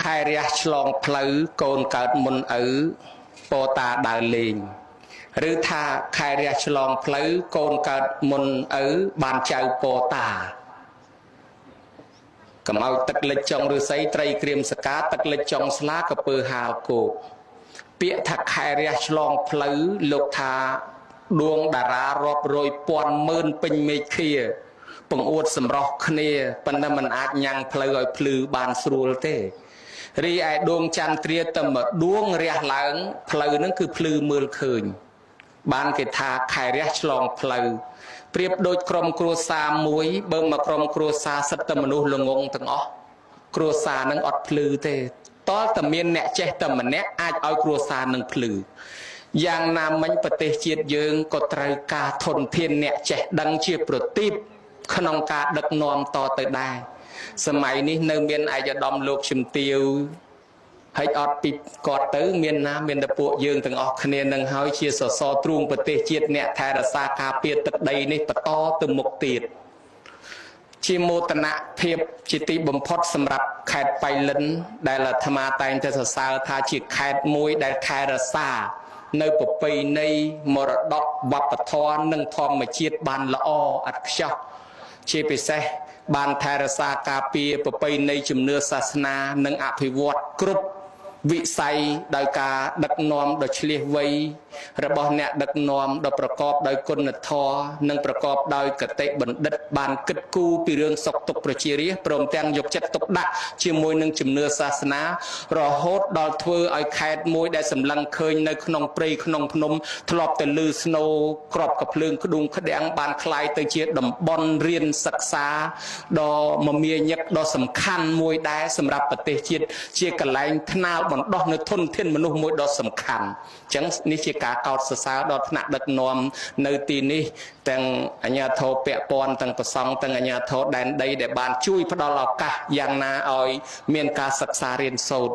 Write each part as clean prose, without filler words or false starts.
ខែរះឆ្លងផ្លូវកូនកើតមុនឪពោតាដើរលេងឬថាខែរះឆ្លងផ្លូវកូនកើតមុនឪបានចៅពោតាកុំឲ្យទឹកលិចចុងឫស្សីត្រីក្រៀមសកាទឹកលិចចុងស្លាកពើហាលគោកពាក្យថាខែរះឆ្លងផ្លូវលោកថាដួងតារារាប់រយពាន់ម៉ឺនពេញមេឃាពង្អួតសម្រោះគ្នាប៉ុន្តែมันអាចញ៉ាំងផ្លូវឲ្យភ្លឺបានស្រួលទេរីឯដួងចន្ទ្រាតែមួយដួងរះឡើងផ្លូវហ្នឹងគឺភ្លឺមើលឃើញបានគេថាខែរះឆ្លងផ្លូវប្រៀបដូចក្រុមគ្រួសារមួយបើមកក្រុមគ្រួសារសិតតែមនុស្សល្ងងទាំងអស់គ្រួសារនឹងអត់ភ្លឺទេតើតែមានអ្នកចេះតែម្នាក់អាចឲ្យគ្រួសារនឹងភ្លឺយ៉ាងណាមិញប្រទេសជាតិយើងក៏ត្រូវការធនធានអ្នកចេះដឹងជាប្រទីបក្នុងការដឹកនាំតទៅដែរសម័យនេះនៅមានឯកឧត្តមលោកជំទាវហើយអត់ពីគាត់ទៅមានណាមានតែពួកយើងទាំងអស់គ្នានឹងហើយជាសសរទ្រូងប្រទេសជាតិអ្នកថែរក្សាការពារទឹកដីនេះបន្តទៅមុខទៀតជាមោទនភាពជាទីបំផុតសម្រាប់ខេត្តបៃលិនដែលអាត្មាតែងតែសរសើរថាជាខេត្តមួយដែលថែរក្សានៅប្រពៃណីមរតកវប្បធម៌និងធម្មជាតិបានល្អឥតខ្ចោះជាពិសេសបានថែរក្សាការពារប្រពៃណីជំនឿសាសនានិងអភិវឌ្ឍគ្រប់វិស័យដោយការដឹកនាំដ៏ឆ្លៀសវៃរបស់អ្នកដឹកនាំដ៏ប្រកបដោយគុណធម៌និងប្រកបដោយកតិបណ្ឌិតបានគិតគូរពីរឿងសុខទុក្ខប្រជារាស្ត្រព្រមទាំងយកចិត្តទុកដាក់ជាមួយនឹងជំនឿសាសនារហូតដល់ធ្វើឲ្យខេត្តមួយដែលសម្លឹងឃើញនៅក្នុងព្រៃក្នុងភ្នំធ្លាប់តែលឺស្នូក្របកភ្លើងក្ដួងក្តាំងបានคล้ายទៅជាតំបន់រៀនសិក្សាដ៏មមាញឹកដ៏សំខាន់មួយដែរសម្រាប់ប្រទេសជាតិជាកន្លែងថ្នាលបណ្ដោះនៅធនធានមនុស្សមួយដ៏សំខាន់អញ្ចឹងនេះជាការកោតសរសើរដល់ថ្នាក់ដឹកនាំនៅទីនេះទាំងអាជ្ញាធរពាក់ព័ន្ធទាំងប្រសង់ទាំងអាជ្ញាធរដែនដីដែលបានជួយផ្ដល់ឱកាសយ៉ាងណាឲ្យមានការសិក្សារៀនសូត្រ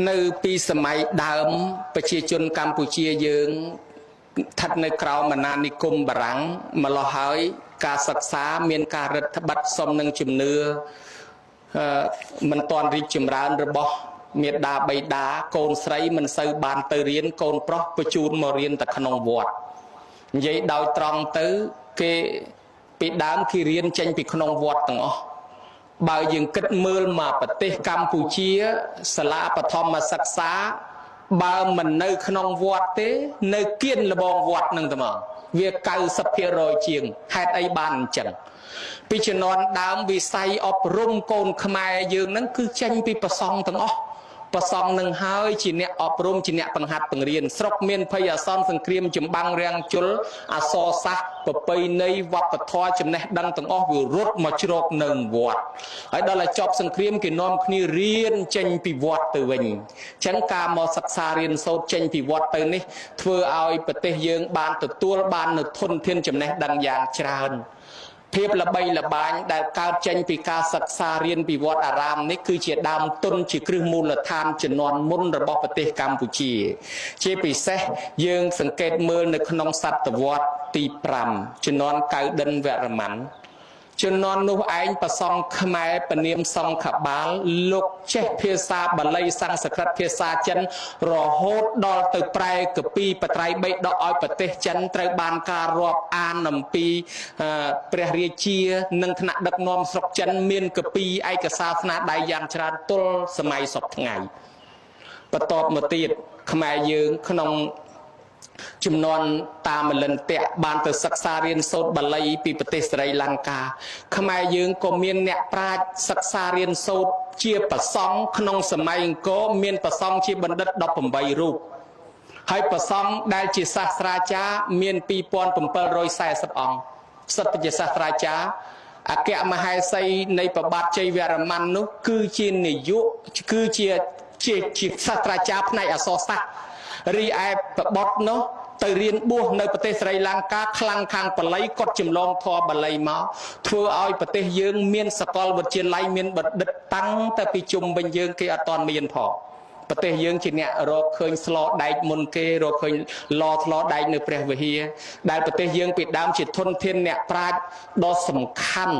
នៅពីសម័យដើមប្រជាជនកម្ពុជាយើងស្ថិតនៅក្រោមអាណានិគមបារាំងម្ល៉េះហើយការសិក្សាមានការរឹតបន្តឹងសុំនឹងជំនឿមិនទាន់រីកចម្រើនរបស់មេដាបៃតាកូនស្រីមិនសូវបានទៅរៀនកូនប្រុសបញ្ជូនមករៀនតែក្នុងវត្តនិយាយដោយត្រង់ទៅគេពីដើមគេរៀនចេញពីក្នុងវត្តទាំងអស់បើយើងគិតមើលមកប្រទេសកម្ពុជាសាលាបឋមសិក្សាបើមិននៅក្នុងវត្តទេនៅគៀនលបងវត្តនឹងតែមកវា90%ជាងហេតុអីបានអញ្ចឹងពីជំនាន់ដើមវិស័យអប់រំកូនខ្មែរយើងនឹងគឺចេញពីប្រសង់ទាំងអស់ប្រសង់នឹងហើយជាអ្នកអប់រំជាអ្នកបង្ហាត់បង្រៀនស្រុកមានភ័យអាសន្នសង្គ្រាមចម្បាំងរាំងជលអសរសាស្ត្រប្រពៃណីវប្បធម៌ចំណេះដឹងទាំងអស់វារត់មកជ្រកនៅវត្តហើយដល់តែចប់សង្គ្រាមគេនាំគ្នារៀនចេញពីវត្តទៅវិញអញ្ចឹងការមកសិក្សារៀនសូត្រចេញពីវត្តទៅនេះធ្វើឲ្យប្រទេសយើងបានទទួលបាននូវធនធានចំណេះដឹងយ៉ាងច្រើនភាពល្បីល្បាញដែលកើតចេញពីការសិក្សារៀនពីវត្តអារាមនេះគឺជាដើមទុនជាគ្រឹះមូលដ្ឋានជំនាន់មុនរបស់ប្រទេសកម្ពុជាជាពិសេសយើងសង្កេតមើលនៅក្នុងសតវត្សទី5ជំនាន់កៅដិនវរ្ម័នជំនាន់នោះឯងប្រសង់ខ្មែរពនាមសង្ឃបាលលោកចេះភាសាបាលីសំស្ក្រឹតភាសាចិនរហូតដល់ទៅប្រែកពីបត្រៃបីដកឲ្យប្រទេសចិនត្រូវបានការរាប់អានអំពីព្រះរាជានិងថ្នាក់ដឹកនាំស្រុកចិនមានកពីឯកសារស្នាដៃយ៉ាងច្រើនទល់សម័យសពថ្ងៃបន្ទាប់មកទៀតខ្មែរយើងក្នុងជំនាន់តាមលិន្ទៈបានទៅសិក្សារៀនសូត្របាលីពីប្រទេសស្រីលង្កាខ្មែរយើងក៏មានអ្នកប្រាជ្ញសិក្សារៀនសូត្រជាប្រសង់ក្នុងសម័យអង្គរមានប្រសង់ជាបណ្ឌិត18រូបហើយប្រសង់ដែលជាសាស្ត្រាចារ្យមាន2740អង្គសិតតែជាសាស្ត្រាចារ្យអគ្គមហេសីនៃប្របាទជ័យវរ្ម័ននោះគឺជានាយកគឺជាជាសាស្ត្រាចារ្យផ្នែកអក្សរសាស្ត្ររីឯប្របុតនោះទៅរៀនបួសនៅប្រទេសស្រីលង្កាខ្លាំងខាងបាលីគាត់ចម្លងធម៌បាលីមកធ្វើឲ្យប្រទេសយើងមានសកលវិទ្យាល័យមានបណ្ឌិតតាំងតែពីជុំវិញយើងគេអត់ទាន់មានផងប្រទេសយើងជាអ្នករកឃើញស្លដែកមុនគេរកឃើញឡស្លដែកនៅព្រះវិហារដែលប្រទេសយើងពីដើមជាធនធានអ្នកប្រាជ្ញដ៏សំខាន់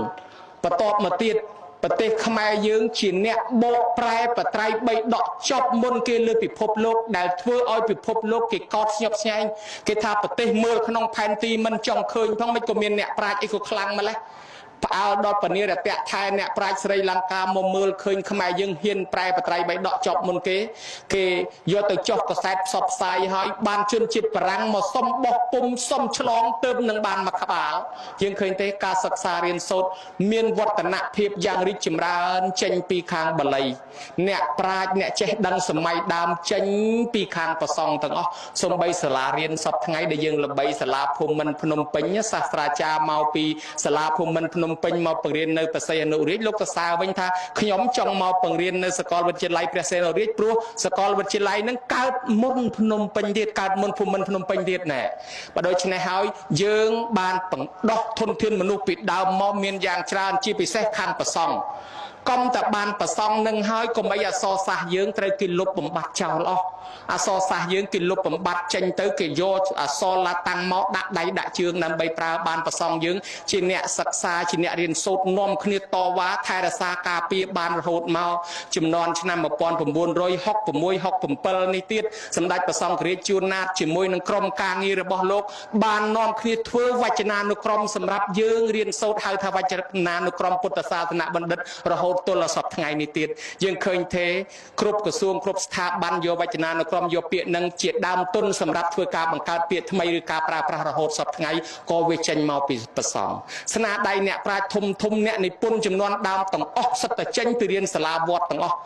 បន្ទាប់មកទៀត ប្រទេសខ្មែរយើងជាអ្នកបកប្រែបត្រៃបីដកចប់មុនគេលើពិភពលោក ដែលធ្វើឲ្យពិភពលោកគេកោតស្ញប់ស្ញែងគេថាប្រទេសមើលក្នុងផែនទីមិនចង់ឃើញផងមិនក៏មានអ្នកប្រាជ្ញអីក៏ខ្លាំងម្ល៉េះផ្អើលដល់ពនីរតៈថែអ្នកប្រាជ្ញស្រីលង្កាមកមើលឃើញខ្មែរយើងហ៊ានប្រែបត្រៃបីដកចប់មុនគេគេយកទៅចុះកសែតផ្សព្វផ្សាយហើយបានជនជាតិបារាំងមកសុំបោះពុំសុំឆ្លងទៅនឹងបានមួយក្បាលយើងឃើញទេការសិក្សារៀនសូត្រមានវឌ្ឍនភាពយ៉ាងរីកចម្រើនចេញពីខាងបាលីអ្នកប្រាជ្ញអ្នកចេះដឹងសម័យដើមចេញពីខាងប្រសង់ទាំងអស់សំបីសាលារៀនសពថ្ងៃដែលយើងល្បីសាលាភូមិន្ទភ្នំពេញសាស្ត្រាចារ្យមកពីសាលាភូមិន្ទភ្នំពេញមកបង្រៀននៅព្រះសីហនុរាជលោកសរសើរវិញថាខ្ញុំចង់មកបង្រៀននៅសាកលវិទ្យាល័យព្រះសីហនុរាជព្រោះសាកលវិទ្យាល័យនឹងកើតមុនភ្នំពេញទៀតកើតមុនភូមិន្ទភ្នំពេញទៀតណែបើដូច្នេះហើយយើងបានបង្ដោះធនធានមនុស្សពីដើមមកមានយ៉ាងច្រើនជាពិសេសខាងប្រសង់កុំតែបានប្រសង់នឹងហើយកុំអីអសរសាស្ត្រយើងត្រូវគេលុបបំបត្តិចោលអស់អសរសាស្ត្រយើងគេលុបបំបត្តិចេញទៅគេយកអសរឡាតាំងមកដាក់ដៃដាក់ជើងដើម្បីប្រើបានប្រសង់យើងជាអ្នកសិក្សាជាអ្នករៀនសូត្រនាំគ្នាតវ៉ាថែរក្សាការពារបានរហូតមកចំនួនឆ្នាំ1966 67នេះទៀតសម្ដេចព្រះសង្ឃរាជជួនណាតជាមួយនឹងក្រុមការងាររបស់លោកបាននាំគ្នាធ្វើវចនានុក្រមសម្រាប់យើងរៀនសូត្រហៅថាវចនានុក្រមពុទ្ធសាសនបណ្ឌិតរហូតទល់សពថ្ងៃនេះទៀតយើងឃើញទេគ្រប់ក្រសួងគ្រប់ស្ថាប័នយកវចនានុក្រមយកពាក្យនឹងជាដើមទុនសម្រាប់ធ្វើការបង្កើតពាក្យថ្មីឬការប្រើប្រាស់រហូតសពថ្ងៃក៏វាចេញមកពីប្រសង់ស្នាដៃអ្នកប្រាជ្ញធំធំអ្នកនិពន្ធចំនួនដើមទាំងអស់សិតតែចេញពីរៀនសាលាវត្តទាំងអស់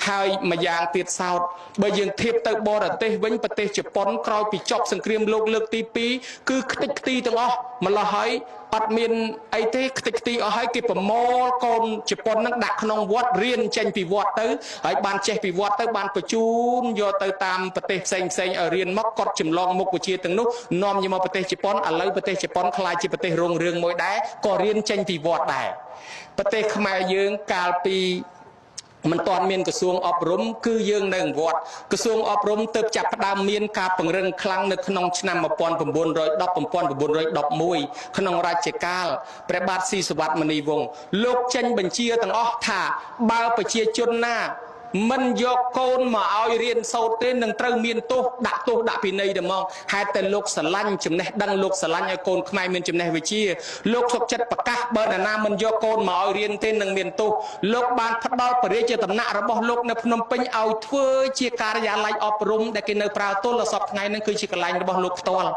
ហើយម្យ៉ាងទៀតសោតបើយើងធៀបទៅបរទេសវិញប្រទេសជប៉ុនក្រោយពីចប់សង្គ្រាមលោកលើកទី2គឺខ្ទេចខ្ទីទាំងអស់ម្ល៉េះហើយអត់មានអីទេខ្ទេចខ្ទីអស់ហើយគេប្រមូលកូនជប៉ុននឹងដាក់ក្នុងវត្តរៀនចេញពីវត្តទៅហើយបានចេះពីវត្តទៅបានបញ្ជូនយកទៅតាមប្រទេសផ្សេងផ្សេងឲ្យរៀនមកគាត់ចម្លងមុខវិជ្ជាទាំងនោះនាំយកមកប្រទេសជប៉ុនឥឡូវប្រទេសជប៉ុនក្លាយជាប្រទេសរុងរឿងមួយដែរក៏រៀនចេញពីវត្តដែរប្រទេសខ្មែរយើងកាលពីមិនទាន់មានក្រសួងអប់រំគឺយើងនៅវត្តក្រសួងអប់រំទើបចាប់ផ្ដើមមានការពង្រឹងខ្លាំងនៅក្នុងឆ្នាំ1910 1911ក្នុងរជ្ជកាលព្រះបាទស៊ីសុវត្ថិមនីវង្សលោកចេញបញ្ជាទាំងអស់ថាបើប្រជាជនណាមិនយកកូនមកឲ្យរៀនសូត្រទេនឹងត្រូវមានទោសដាក់ទោសដាក់ពិន័យតែហ្មងហេតុតែលោកស្រឡាញ់ចំណេះដឹងលោកស្រឡាញ់ឲ្យកូនខ្មែរមានចំណេះវិជ្ជាលោកសុខចិត្តប្រកាសបើនរណាមិនយកកូនមកឲ្យរៀនទេនឹងមានទោសលោកបានផ្ដល់ព្រះរាជដំណាក់របស់លោកនៅភ្នំពេញឲ្យធ្វើជាការិយាល័យអប់រំដែលគេនៅប្រើទល់សពថ្ងៃនឹងគឺជាកន្លែងរបស់លោកផ្ទាល់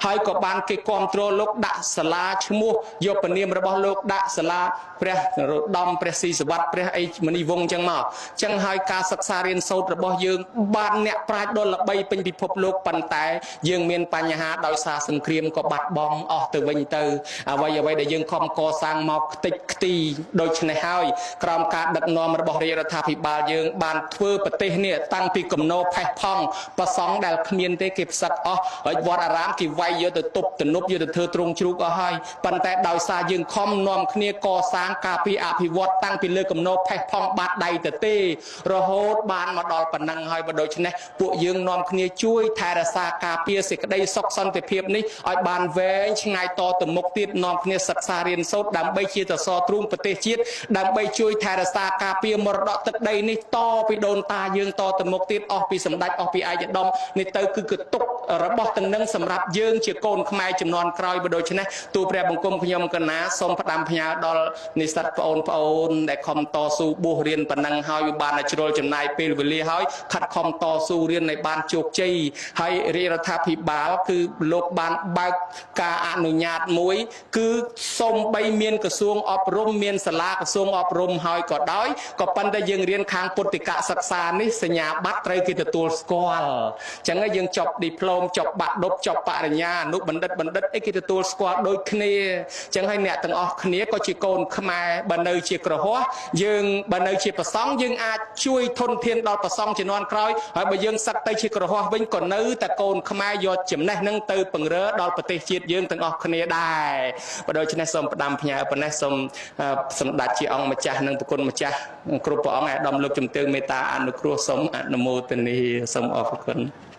ហើយក៏បានគេគ្រប់គ្រងលោកដាក់សាលាឈ្មោះយកព្រះនាមរបស់លោកដាក់សាលាព្រះនរោត្តមព្រះស៊ីសុវត្ថិព្រះអីមនីវង្សចឹងមកចឹងហើយការសិក្សារៀនសូត្ររបស់យើងបានអ្នកប្រាជ្ញដ៏ល្បីពេញពិភពលោកប៉ុន្តែយើងមានបញ្ហាដោយសារសង្គ្រាមក៏បាត់បង់អស់ទៅវិញទៅអ្វីៗដែលយើងខំកសាងមកខ្ទេចខ្ទីដូច្នេះហើយក្រោមការដឹកនាំរបស់រាជរដ្ឋាភិបាលយើងបានធ្វើប្រទេសនេះតាំងពីគំនរផេះផង់ប្រសង់ដែលគ្មានទេគេផ្សឹកអស់ហើយវត្តអារាមគេវាយយកទៅទប់ទំនប់យកទៅធ្វើទ្រង់ជ្រូកអស់ហើយប៉ុន្តែដោយសារយើងខំនាំគ្នាកសាងការពីអភិវឌ្ឍតាំងពីលើគំនរផេះផង់បាតដៃទៅទេរហូតបានមកដល់ប៉ុណ្ណឹងហើយបើដូច្នេះពួកយើងនាំគ្នាជួយថែរក្សាការពារសេចក្តីសុខសន្តិភាពនេះឲ្យបានវែងឆ្ងាយតទៅមុខទៀតនាំគ្នាសិក្សារៀនសូត្រដើម្បីជាសសរទ្រូងប្រទេសជាតិដើម្បីជួយថែរក្សាការពារមរតកទឹកដីនេះតពីដូនតាយើងតទៅមុខទៀតអស់ពីសម្ដេចអស់ពីឯកឧត្តមនេះទៅគឺកតុករបស់ទាំងនឹងសម្រាប់យើងជាកូនខ្មែរចំនួនក្រោយបើដូច្នេះទូព្រះបង្គំខ្ញុំកណាសូមផ្ដាំផ្ញើដល់និស្សិតប្អូនប្អូនដែលខំតស៊ូបួសរៀនប៉ុណ្ណឹងហើយវាបានជ្រុលចំណាយពេលវេលាហើយខិតខំតស៊ូរៀនឲ្យបានជោគជ័យហើយរាជរដ្ឋាភិបាលគឺលោកបានបើកការអនុញ្ញាតមួយគឺសូម្បីមានក្រសួងអប់រំមានសាលាក្រសួងអប់រំហើយក៏ដោយក៏ប៉ុន្តែយើងរៀនខាងពុទ្ធិកសិក្សានេះសញ្ញាបត្រត្រូវគេទទួលស្គាល់អញ្ចឹងយើងចប់ឌីប្លូមចប់បាក់ឌុបចប់បរិញ្ញាអនុបណ្ឌិតបណ្ឌិតអីគេទទួលស្គាល់ដូចគ្នាអញ្ចឹងហើយអ្នកទាំងអស់គ្នាក៏ជាកូនខ្មែរបើនៅជាក្រហោះយើងបើនៅជាប្រសង់យើងអាចជួយធនធានដល់ប្រសង់ជំនាន់ក្រោយហើយបើយើងសឹកទៅជាក្រហោះវិញក៏នៅតែកូនខ្មែរយកចំណេះនឹងទៅពង្រើដល់ប្រទេសជាតិយើងទាំងអស់គ្នាដែរបើដូច្នេះសូមផ្ដាំផ្ញើប៉ុណ្ណេះសូមសម្ដេចជាអង្គម្ចាស់និងប្រគុណម្ចាស់គ្រប់ព្រះអង្គឯកឧត្តមលោកជំទាវមេត្តាអនុគ្រោះសូមអនុមោទនាសូមអរគុណ។